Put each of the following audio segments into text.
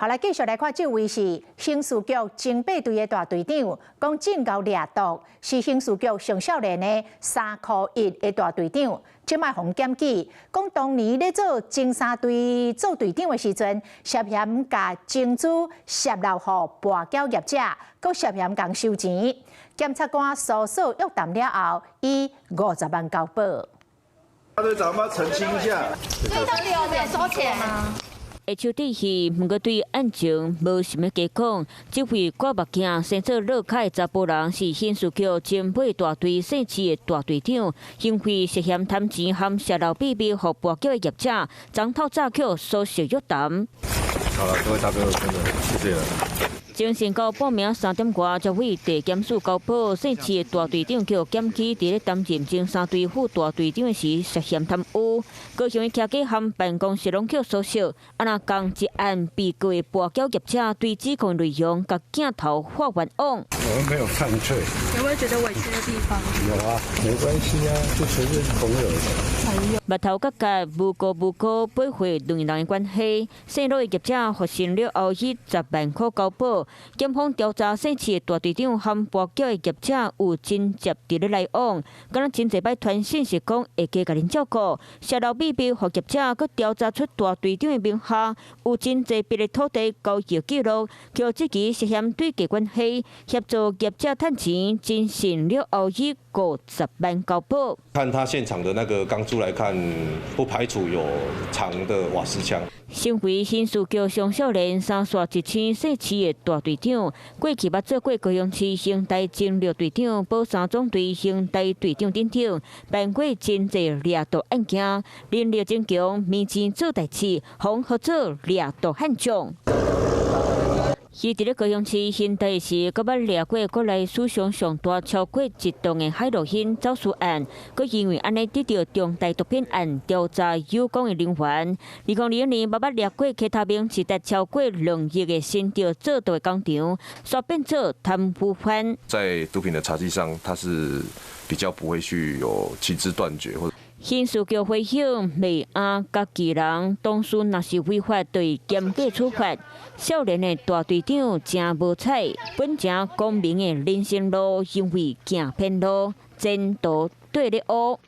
好來，繼續來看，這位是刑事局偵八隊的大隊長，講正𠢕掠毒，是刑事局上少年的3箍1的大隊長。這擺予檢舉，講當年咧做偵三隊做隊長的時陣，涉嫌共情資洩漏予跋筊業者，閣涉嫌共收錢。檢察官搜索約談了後，以50萬交保。大隊長，要澄清一下，這到底有沒有收錢嗎？下手佇戲，毋過對案情無啥物加講。這位掛目鏡、生做樂凱的查埔人，是刑事局偵八大隊姓池的大隊長，因為涉嫌貪錢和洩漏秘密予跋筊的業者，昨透早去搜索約談。好了，各位大哥，真的謝謝了。清晨到半暝3點外，才為地檢署交保，姓池的大隊長予檢舉，佇咧擔任偵三隊副大隊長的時涉嫌貪污，高雄的徛家和辦公室攏予搜索，啊若仝一案被告的跋筊業者對指控內容共鏡頭發冤枉。我們沒有犯罪。有沒有覺得委屈的地方？有啊，沒關係啊，就隨便朋友。朋友。目頭角角無辜無辜背毀兩人的關係，姓羅的業者獲審了後以10萬箍交保。檢方調查姓池的大隊長和跋筊的業者有真接佇咧來往，敢若真濟擺傳訊息講會加共𪜶照顧，洩露秘密予業者，閣調查出大隊長的名下有真濟筆的土地交易記錄，予質疑涉嫌對價關係，協助業者趁錢，偵審了後以50萬交保。看他現場的那個鋼珠來看，不排除有藏的瓦斯槍。身為刑事局上少年三線一星姓池的大隊長，過去捌做過高雄市刑大偵六隊長、保三總隊刑大隊長等等，辦過真濟掠毒案件，能力真強，面前做代誌，予號做掠毒悍將。伊佇咧高雄市刑大時，閣捌掠過國內史上上大超過一噸的海洛因走私案，閣因為按呢得著重大毒品案調查有關的人員。2021年，捌捌掠過 K 他命一袋超過2億的新竹製毒的工廠，煞變做貪污犯。在毒品的查緝上，他是比較不會去有情資斷絕或。刑事局回應，袂阿家己人當初若是違法，對嚴格處罰。少年的大隊長誠無彩，本誠光明的人生路，因為行騙路，前途綴咧烏。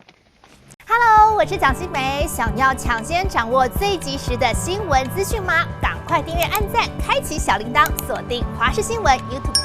Hello，我是蔣新梅，想要搶先掌握最及時的新聞資訊嗎？趕快訂閱、按讚、開啟小鈴鐺，鎖定華視新聞 YouTube。